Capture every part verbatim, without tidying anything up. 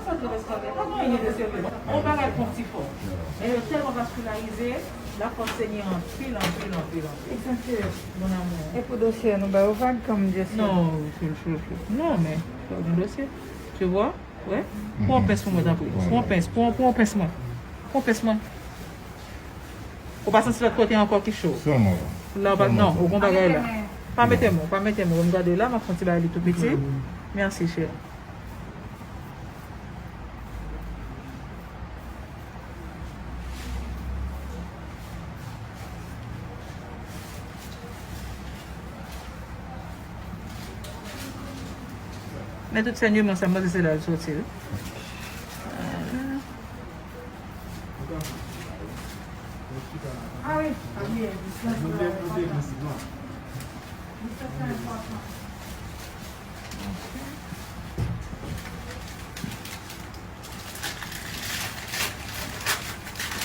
Sa trè bèl, sa trè bèl. Pa gen anyen de serye. On bagay pran ti fò. Men yo tèlman vaskilarize, la fòs Senyè anpil, anpil, anpil, anpil. Egzakte. Mon amour. E pou dosye a, nou ba yo vag kòm dosye? Non, chou, chou, chou. Non, men, pa gen dosye. Tu vois? Wè? Pran yon pens pou mwen, tanpri. Pran yon pens, pran, pran yon pens mwen. Pran yon pens mwen. Ou pa santi lòt kote ankò ki cho? Sèlman la. La, ou pa, non, ou gon bagay la. Pa mete mwen, pa mete mwen. M gade la, m ap fè yon ti bagay li tou piti. Mèsi, cheri. Men tout sènyman sa, m panse se la l soti, wi. Ah wi, ah wi, distans la enpòtan. Distans la enpòtan.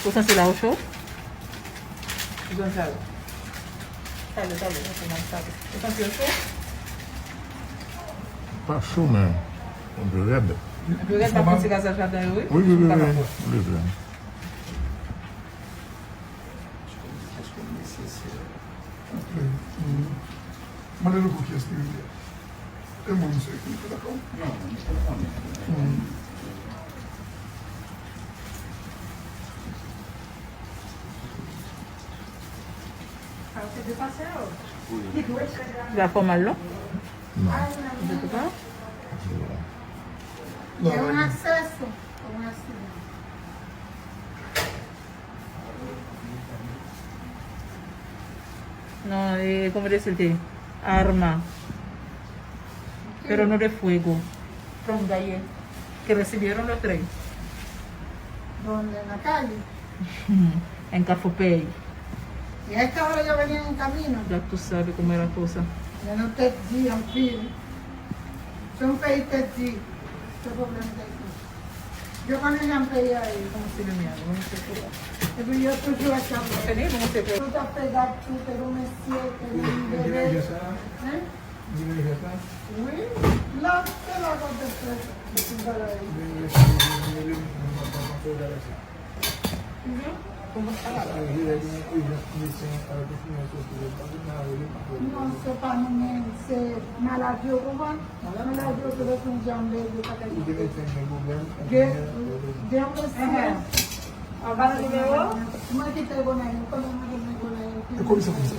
Ou santi la ou cho? Ou santi la ou? Talè, talè, talè, talè. Ou santi yo cho? Pa cho, men yon pe rèd. Yon pe rèd, pa konn ti gazaj ladan yo, wi. Wi, wi, wi, wi. Wi, wi. Èske, èske nesesè? Mande nou pou kiyès ki rive. E mwen, misye ki rive, dakò? Non, misye konnen. La fè w mal, non? Non. Ou pa? Non, non. No, eh, ¿cómo decirte? Arma. Pero no de fuego. Pronto, ayer. Que recibieron los tres. ¿Dónde? ¿En la calle? En Cafopey. Y a esta hora ya venían en camino. Ya tú sabes cómo es la cosa. Yo no te di, anpil. Se yon peyi te di. Se pwoblèm te di. Yo konnen jan peyi a ye. Epi yo toujou ap chape. Tout ap fè gad tou, te gon mesye, te gon bebe. Hein? Wi, la, se la kote fè tout bagay. Non, se pa nou menm, se maladi yo, konprann? Maladi yo, se lè pou janbe, yo pa ka janbe. Gen, gen yon mesye, mwen ki te Gonayiv, konnen mwen te Gonayiv. E komisè, komisè,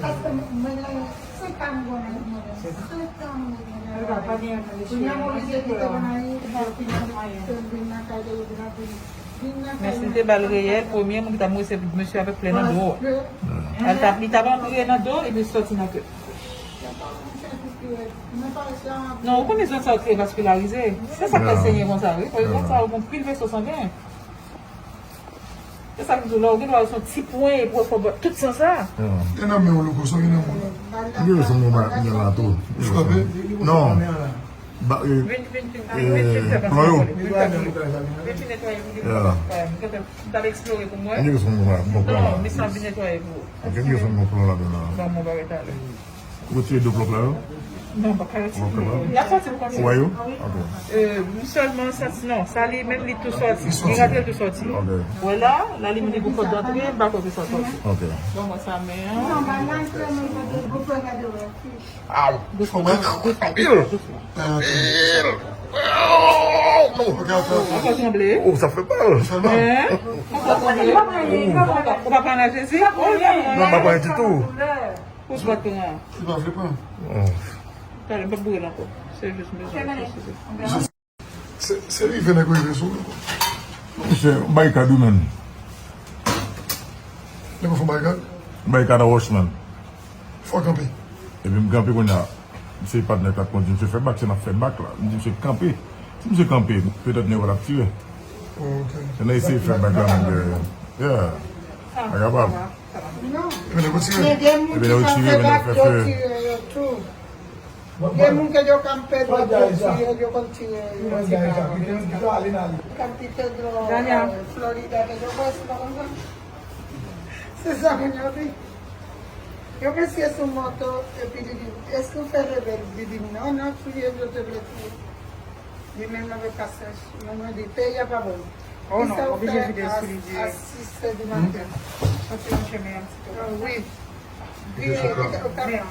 paske mwen gen senk an Gonayiv, mwen gen senk an mwen gen Gonayiv. Kounye a mwen oblije kite Gonayiv, epi mwen vin nan kay de yo, vin nan vin. Men si l te ba l reyèl, premye moun ki t ap mouri se mesye avèk flè nan do. Li t ap, li t ap antre nan do epi l sòti nan kè. Non, ou konnen zòn sa yo trè vaskilarize. Se sa k fè l senyen konsa, wi. Paske zòn sa yo gon pil veso sangen. Se sa k di w la, ou gen dwa wè se yon ti pwen epi w fè w bat tout san sa. Gen nan men w, Louko, sa gen nan men w la. Li gen son moman nan la tou. Frape? Non. Ba, eh, vin, vin, vin, eh, vin, vin fè plan yo. Vin fè plan. Vin fè netwaye pou li. Yeah. M t ap eksplore pou mwen. Li gen son moman, bon plan la. Non, misye ap vin netwaye pou ou. Ok, li gen son bon plan ladan la. Ban mwen bagay talè. Ou retire de blòk la yo? Non, m pa ka retire. Blòk la? Y ap sòti pou kontinye. Ou wè yo? Ok. Euh, m sèlman santi, non, sa li menm li tou sòti. Li rantre, l tou sòti. Ok. Wè la, la li menm li pou fòt rantre, m pa kwè ke sa sòti. Ok. Ban mwen sa men an. Aw, fò mwen anpil. Anpil. Oh, non. Ankò sanble. Oh, sa fè mal. Hein? Ankò sanble. Ou pa pran nan Jezi? Oh, non, m pa pran ditou. Ou pa pran. Li pa vle pran. Talè, m p ap boure l ankò. Se jis m bezwen. Se, se rive nèg rive sou ou. Misye, bay kad ou menm. Nèg ou fè bay kad? Bay kad a wòchman. Fò kanpe. Epi m kanpe kounye a. Misye patnè k ap kondi, misye fè bak, se n ap fè bak la. M di misye kanpe. Si misye kanpe, petèt nèg yo t ap tire. Oh, ok. Se nan eseye fè bak la menm dèyè. Yeah. Pa kapab. Epi nèg yo tire. Epi nèg yo tire, epi nèg yo fè fè. Gen moun ke yo kanpe dwat, yo tire, yo konn tire, yo tire. Kantite dlo, eh, Florida ke yo pran, se pa konsa? Se sa moun yo di. Yon mesye sou moto, epi li di, "Èske w fè rebèl?" Li di, "Non, non, touye m, yo te vle touye." Li menm nan pa sèch. Mwen, mwen di, peyi a pa bon. Oh non, oblije vide sou li di. A sis sèt di maten. Soti nan chemen an ti tou. Ah, wi. Griye o kalan.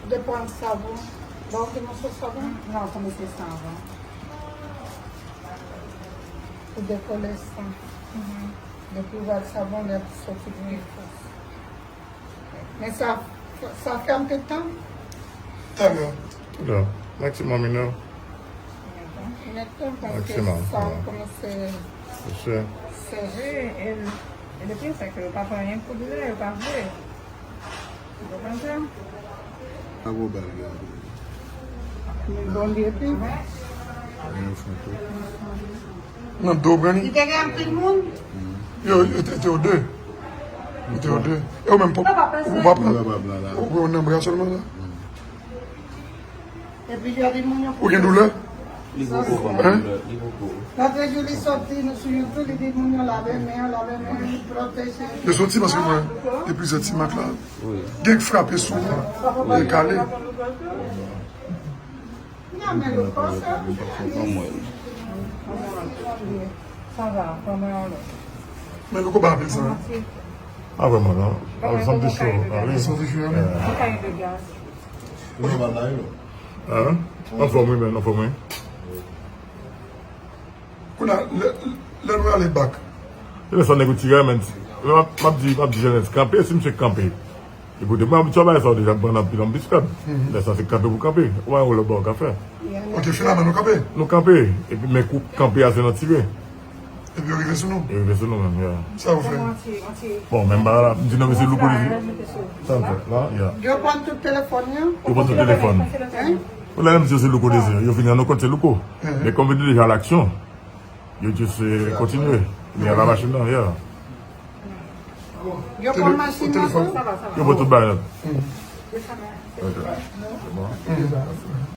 De pran savon. Ba w te mwen sou savon? Non, kòmanse savon. Pou dekole san. Depi w ba l savon, l ap soti pi fòs. Men sa, sa fè anpil tan? Talè. Talè. Maksimòm inè. Inè tan, paske sa kòmanse sèch. Wi, e, e depi sa ke yo pa pran anyen pou doulè, yo pa vle. Ou konprann sa? Pa gwo bal gen. Men bon li epi. Anyen fon tou. Nan do pran li. Li te gen anpil moun? Yo, yo te, te yo de. Yo te yo de. E ou menm, ou pa pran? Ou pran nan bra sèlman la? Epi yo di moun yo. Ou gen doulè? Li poko pran doulè, li poko. Lòt jou li soti sou YouTube, li di moun yo lave men yo, lave men yo, pwoteje. Yo soti paske mwen, gen plizyè ti mak la. Wi. Gen k frape sou mwen, gen kale. Men Louko pa anpil sa. A vrèman non. A wi, santi cho. A wi. Santi cho, wi. Ou nòmal la, wi. Hein? Anfòm wi, men anfòm wi. Kounye a, lè, lè nou ale bak. Se lè sa nèg yo tire, men. M ap, m ap di, m ap di Jeannette, kanpe, si misye kanpe. Ekoute, mwen abitye bay sa w deja, m pran anpil anbiskad. Lè sa se kanpe pou kanpe. Ou pa wè lòt bagay w ka fè. Ok, finalman nou kanpe. Nou kanpe. Epi men kou kanpe a se nan tire. Epi yo rive sou nou. Yo rive sou nou menm, yeah. Sa yo fè? Bon, menm bagay la, m di non, men se Louko li di. Sa m fè la, yeah. Yo pran tout telefòn yo. Yo pran tout telefòn. Hein? Ou la menm di yo se Louko deja. Yo vin rann nou kont se Louko. Men kòm yo deja a laksyon, yo just, eh, kontinye. Men a la machin nan, yeah. Yo pran machin nan tou? Yo pran tout bagay la. Ok. Se bon.